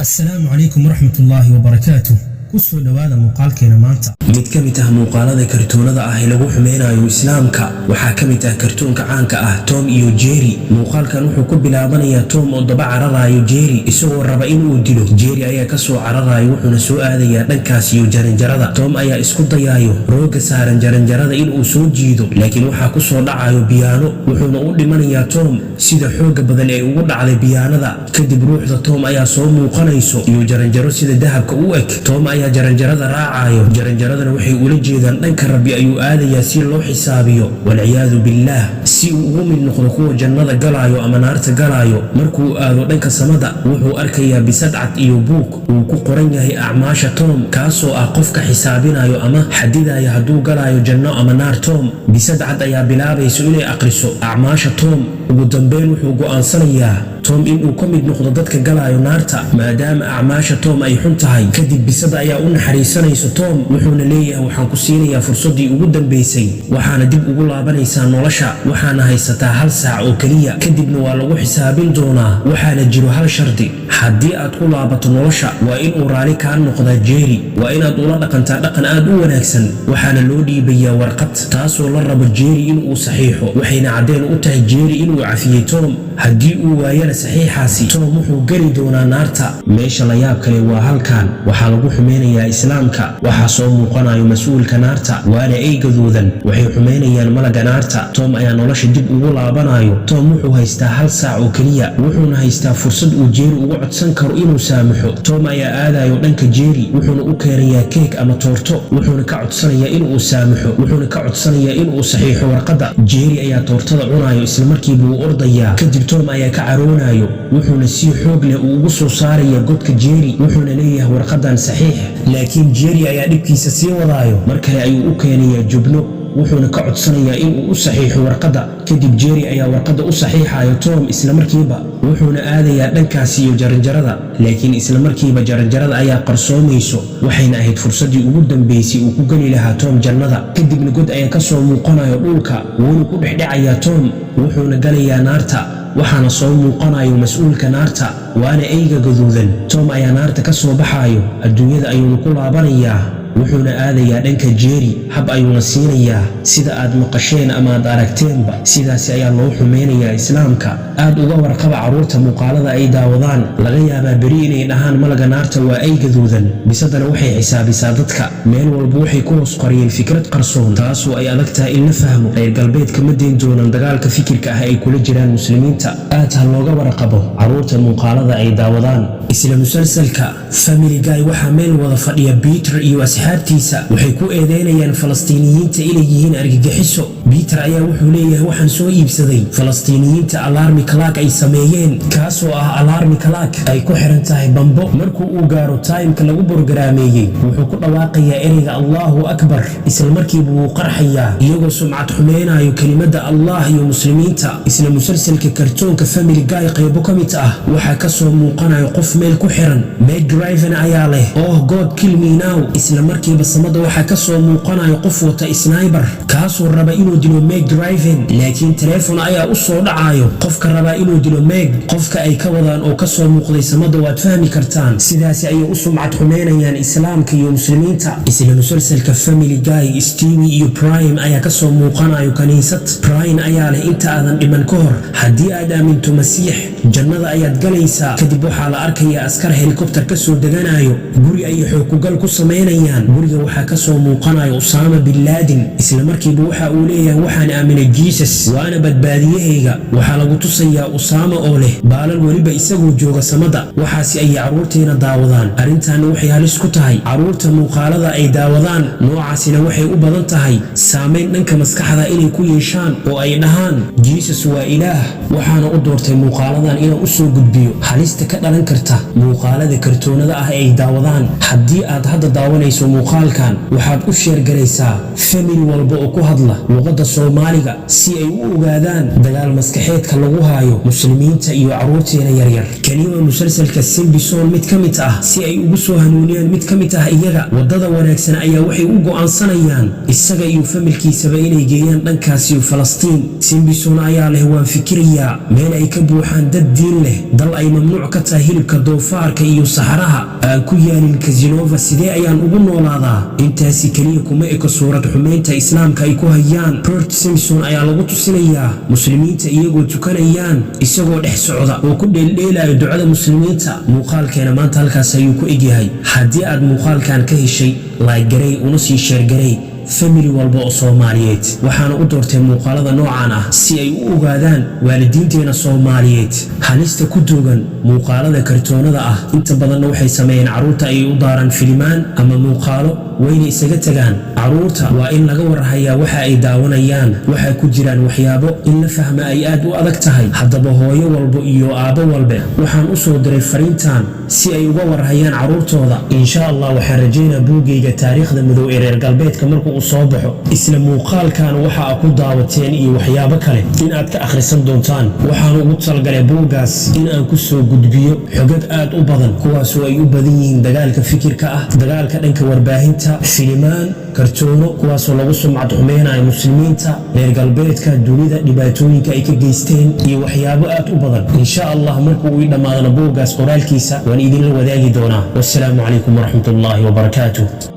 Asalaamu calaykum waraxmatullaahi wabarakaatu. Kusoo dhowaada muuqaalkeena maanta. Mid ka mid ah muuqaalada kartoonada ah ee lagu xumeynayo Islaamka waxaa ka mid ah kartoonka caanka ah Tom iyo Jerry. Muuqaalkan wuxuu ku bilaabanayaa Tom oo daba cararayo Jerry, isagoo raba inuu dilo. Jerry ayaa kasoo cararayo, wuxuuna soo aadayaa dhankaas iyo jaranjarada. Tom ayaa isku dayaayo rooga saaran jaranjarada inuu soo jiido, laakiin waxaa kusoo dhacayo biyaano, wuxuuna u dhimanayaa Tom sida xooga badan ee ugu dhacday biyaanada. Kadib ruuxda Tom ayaa soo muuqanayso iyo jaranjaro sida dahabka u eg. Tom ayaa jaranjarada raacayo, jaranjaradana waxay ula jeedaan dhanka Rabbi ayuu aadayaa si loo xisaabiyo, walciyaadu billaah, si uu ugu mid noqdo kuwa jannada galaayo ama naarta galaayo. Markuu aado dhanka samada, wuxuu arkayaa bisad cad iyo buug uu ku qoran yahay acmaasha Tom, kaasoo ah qofka xisaabinayo ama xadidaya hadduu galaayo janno ama naar. Tom bisad cad ayaa bilaabayso inay aqriso acmaasha Tom. Ugu dambeyn wuxuu go'aansanayaa Tom inuu ka mid noqdo dadka galaayo naarta, maadaama acmaasha Tom ay xun tahay. Kadib bisada ayaa u naxariisanayso Tom, wuxuuna leeyahay: "Waxaan ku siinayaa fursaddii ugu dambaysay, waxaana dib ugu laabanaysaa nolosha. Waxaana haysataa hal saac oo keliya, kadibna waa lagu xisaabin doonaa. Waxaana jiro hal shardi: haddii aad ku laabato nolosha, waa inuu raali kaa noqdaa Jerry, waa inaad ula dhaqantaa dhaqan aad u wanaagsan." Waxaana loo dhiibayaa warqad, taasoo la rabo Jerry inuu saxiixo, waxayna caddeen u tahay Jerry inuu cafiyey Tom. Haddii uu waayana saxiixaasi, Tom wuxuu geli doonaa naarta. Meesha la yaab kale waa halkan: waxaa lagu xumeynayaa Islaamka. Waxaa soo muuqanayo mas-uulka naarta, waana ey gaduudan. Waxay xumeynayaan malaga naarta. Tom ayaa nolosha dib ugu laabanayo. Tom wuxuu haystaa hal saac oo keliya, wuxuuna haystaa fursad uu Jerry ugu codsan karo inuu saamaxo. Tom ayaa aadayo dhanka Jerry, wuxuuna u keenayaa keeg ama toorto, wuxuuna ka codsanayaa inuu saamaxo, wuxuuna ka codsanayaa inuu saxiixo warqadda. Jerry ayaa toortada cunayo, islamarkiiba uu ordayaa. Kadib Tom ayaa ka caroonayo, wuxuuna si xoog leh uu ugu soo saaraya godka Jerry, wuxuuna leeyahay: "Warqadan saxiix." Laakiin Jerry ayaa dhibkiisa sii wadaayo. Mar kale ayuu u keenayaa jubno, wuxuuna ka codsanayaa inuu u saxiixo warqadda. Kadib Jerry ayaa warqadda u saxiixayo Tom islamarkiiba, wuxuuna aadayaa dhankaasi iyo jaranjarada, laakiin islamarkiiba jaranjarada ayaa qarsoomayso. Waxayna ahayd fursaddii ugu dambaysay uu ku geli lahaa Tom jannada. Kadibna god ayaa ka soo muuqanayo dhulka, wuuna ku dhexdhacayaa Tom, wuxuuna galayaa naarta. Waxaana soo muuqanayo mas-uulka naarta, waana eyga gaduudan. Tom ayaa naarta ka soo baxaayo, adduunyada ayuuna ku laabanayaa, wuxuuna aadayaa dhanka Jerry, hab ayuuna siinayaa. Sida aad maqasheen ama aad aragteenba, sidaasi ayaa loo xumeynayaa Islaamka. Aad uga warqaba carruurta muuqaalada ay daawadaan. Laga yaabaa beri inay dhahaan malaga naarta waa ay gaduudan, bisadana waxay xisaabisaa dadka. Meel walba waxay ku hoos qariyeen fikrad qarsoon, taasoo ay adag tahay in la fahmo. Reer Galbeedka ma dayn doonaan dagaalka fikirka ah ay kula jiraan Muslimiinta. Aad ha looga warqabo carruurta muuqaalada ay daawadaan. Isla musalsalka Family Guy, waxaa meel wada fadhiya Peter iyo asxaabtiisa. Waxay ku eedeynayaan Falastiiniyiinta inay yihiin argagixiso. Peter ayaa wuxuu leeyahay: "Waxaan soo iibsaday Falastiiniyiinta alarm clock ay sameeyeen, kaasoo ah alarm clock ay ku xiran tahay bambo. Markuu uu gaaro time-ka lagu borgaraameeyey, wuxuu ku dhawaaqayaa ereyga 'Allahu Akbar', isla markiiba wuu qarxayaa," iyagoo sumcad xumeynayo kelimadda Allah iyo Muslimiinta. Isla musalsalka kartoonka Family Guy, qaybo ka mid ah waxaa ka soo muuqanayo qof meel ku xiran. Meg Griffin ayaa leh: "Oh God, kill me now." Isla markiiba samada waxaa ka soo muuqanayo qof wata sniper, kaasoo raba inuu dilo Meg Griffin, laakiin taleefon ayaa u soo dhacayo qofka rabaa inuu dilo Meg. Qofka ay ka wadaan oo ka soo muuqday samada waad fahmi kartaan. Sidaasi ayay u sumcad xumeynayaan Islaamka iyo Muslimiinta. Isla musalsalka Family Guy, Stewie iyo Brian ayaa ka soo muuqanayo kaniisad. Brian ayaa leh: "Inta aadan dhiman ka hor, haddii aad aaminto Masiix, jannada ayaad galaysaa." Kadib waxaa la arkayaa askar helikobtar ka soo deganayo. Guri ayay xoogkugal ku samaynayaan. Guriga waxaa ka soo muuqanayo Usaama bin Laadin. Isla markiiba waxa uu leeyahay: "Waxaan aaminay Jesus, waana badbaadiyahayga." Waxaa lagu tusayaa Usaama oo leh baalal, weliba isagoo jooga samada. Waxaasi ayay carruurteena daawadaan. Arrintaana waxay halis ku tahay carruurta muuqaalada ay daawadaan noocaasina. Waxay u badan tahay saamayn dhanka maskaxda inay ku yeeshaan oo ay dhahaan Jesus waa Ilaah. Waxaana u doortay muuqaaladan inaan u soo gudbiyo halista ka dhalan karta muuqaalada kartoonada ah ay daawadaan. Haddii aad hadda daawanayso muuqaalkan, waxaad u share-garaysaa family walba oo ku hadla luqadda Soomaaliga, si ay u ogaadaan dagaal maskaxeedka lagu haayo Muslimiinta iyo carruurteena yaryar. Kani waa musalsalka Simpson mid ka mid ah. Si ay ugu soo hanuuniyaan mid ka mid ah iyaga waddada wanaagsan, ayaa waxay u go'aansanayaan isaga iyo familkiisaba inay geeyaan dhankaasi Falastiin. Simpson ayaa leh: "Waan fikirayaa meel ay ka buuxaan dad diin leh, dal ay mamnuuc ka tahay hilibka." Doofaarka iyo saxaraha aan ku yaalin Kazinova, sidee ayaan ugu noolaadaa? Intaasi keliya kuma eko suurad xumeynta Islaamka ay ku hayaan. Bert Simpson ayaa lagu tusinayaa muslimiinta iyagoo tukanayaan, isagoo dhex socda oo ku dheeldheelayo ducada muslimiinta. Muuqaalkeena maanta halkaas ayuu ku egyahay. Haddii aad muuqaalkan ka heshay, like garey una sii share garey family walba oo Soomaaliyeed. Waxaana u doortay muuqaalada noocan ah si ay u ogaadaan waalidiinteena Soomaaliyeed halista ku duugan muuqaalada kartoonada ah. Inta badanna waxay sameeyeen carruurta ayay u daaraan filimaan ama muuqaalo, wayna isaga tagaan. Carruurta waa in laga warhayaa waxa ay daawanayaan. Waxaa ku jiraan waxyaabo in la fahma ay aad u adag tahay. Haddaba hooyo walbo iyo aabbo walbe waxaan u soo diray fariintan si ay uga warhayaan carruurtooda. Insha Allah, waxaan rajaynaa buuggayga Taariikhda Madow ee Reer Galbeedka marka uu soo baxo, isla muuqaalkan waxa aa ku daawateen iyo waxyaabo kale in aad ka akhrisan doontaan. Waxaan ugu talagalay buuggaas in aan ku soo gudbiyo xogag aad u badan, kuwaasoo ay u badan yihiin dagaalka fikirka ah, dagaalka dhanka warbaahinta, filimaan kartoono kuwaasoo lagu sumcad xumeynayo muslimiinta, reer galbeedka, dunida dhibaatooyinka ay ka geysteen iyo waxyaabo aad u badan. Insha Allah, marka uu ii dhammaadana buuggaas qoraalkiisa waan idinla wadaagi doonaa. Wassalaamu calaykum waraxmatullaahi wabarakaatuh.